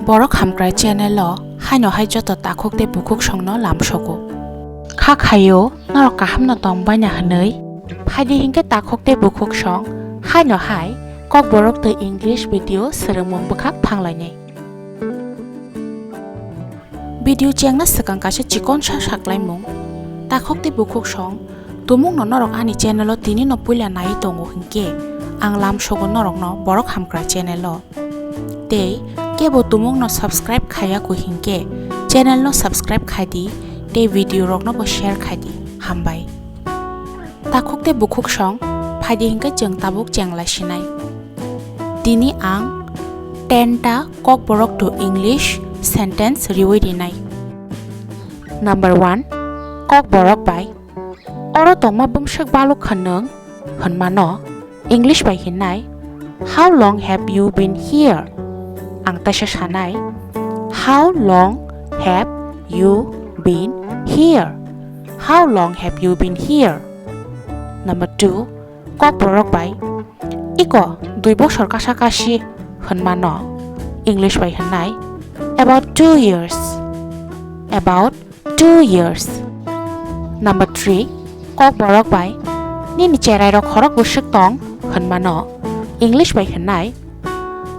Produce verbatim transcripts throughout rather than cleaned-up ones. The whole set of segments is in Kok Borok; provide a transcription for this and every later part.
Borok Hamkrai channel o haino hai joto takhuk tei bukhuk songno lamsogo. Kha khaio norok kahamno tong baina hwnwi. Phaidi hinkhe takhuk tei bukhuk song haino hai Kokborok tei English video swrwngmung bwkhak thanglainai. Video chengna swkang kaisa chikonsa saklaimung. Takhuk tei bukhuk song tumungno norok ani channel o tini no puila nai tongo hinkhe ang lamsogo norokno Borok Hamkrai channel o. Tei kebo tumungno subscribe khaiya kho hinkhe channel no subscribe khaidi tei video rokno bo share khaidi. Hambai. Takhuk tei bukhuk song phaidi hinkhe chwng tabuk chenglai sinai. Tini ang ten ta Kokborok to English sentence riwi rinai. Number one, Kokborok bai, "Oro tongma bumswk baluk kha nwng?" hwnmano English bai hinnai, "How long have you been here?" Ang teisa sanai, "How long have you been here? How long have you been here?" Number two, Kokborok bai, "Iko dui bosor kasa kasi," hwnmano English bai hinnai, "About two years. About two years." Number three, Kokborok bai, "Nini cherai rok khorok bwswk tong?" hwnmano English bai hinnai,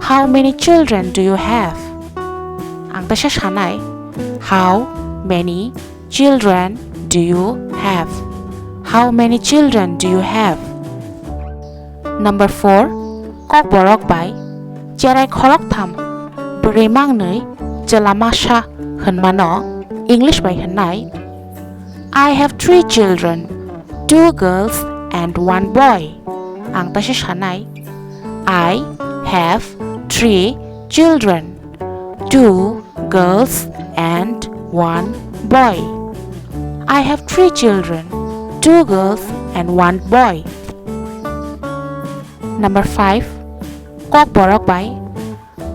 "How many children do you have?" Ang teisa sanai, "How many children do you have? How many children do you have?" Number four, Kokborok bai, "Cherai khoroktham, bwrwi mangnwi, chwla masa," hwnmano English bai hinnai, "I have three children, two girls and one boy." Ang teisa sanai, "I have three children, two girls and one boy. I have three children, two girls and one boy." Number five, Kokborok bai,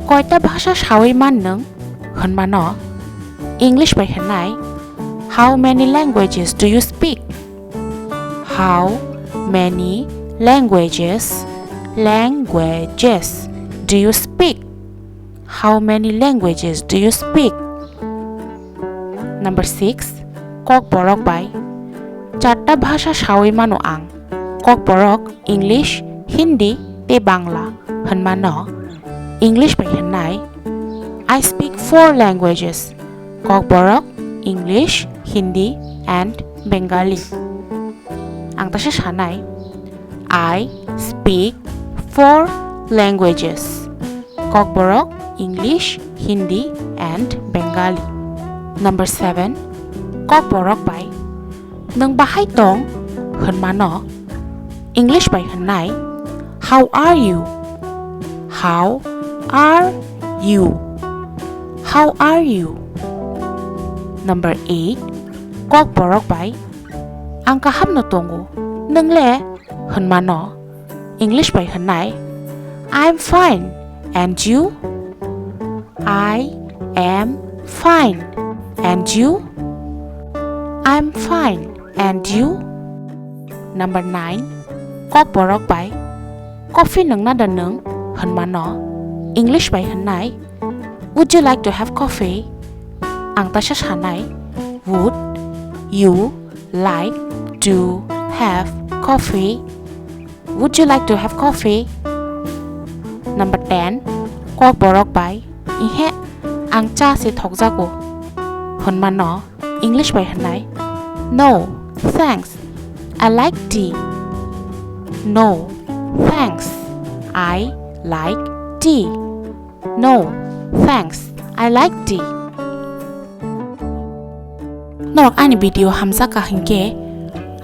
"Koita bhasha sawi man nwng?" hwnmano English bai hinnai, "How many languages do you speak? How many languages, languages do you speak? How many languages do you speak?" Number six, Kokborok bai, "Charta bhasha sawi mano ang." Kokborok English, Hindi tei Bangla hwnmano English bai hinnai, "I speak four languages." Kokborok English, Hindi and Bengali. Ang teisa sanai, "I speak four languages." Kokborok English, Hindi and Bengali. Number seven, Kokborok bai, "Nwng bahai tong?" hwnmano English bai hinnai, "How are you? How are you? How are you?" Number eight, Kokborok bai, "Ang kahamno tongo, nwng le?" hwnmano English bai hinnai, "I'm fine, and you? I am fine, and you? I'm fine, and you?" Number nine, Kokborok bai, "Coffee nwngna da nwng?" hwnmano English bai hinnai, "Would you like to have coffee?" Ang teisa sanai, "Would you like to have coffee? Would you like to have coffee?" Number ten, Kokborok bai, "Ihe, ang cha se thokjago," hwnmano English bai hinnai, "No, thanks. I like tea. No, thanks. I like tea. No, thanks. I like tea." Norok ani video hamjak ka hinkhe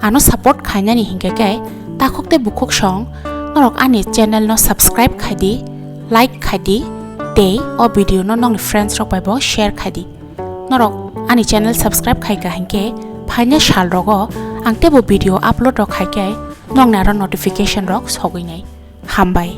ano support khainani hinkhe khe takhuk tei bukhuk song norok ani channel no subscribe khaidi, like khaidi tei o video no nokni friends rok bai bo share khaidi. Norok ani channel subscribe khai ka hinkhe phaina sal rogo ang teibo video upload rok khai khe nokni aro notification rok sogwi nai. Hambai.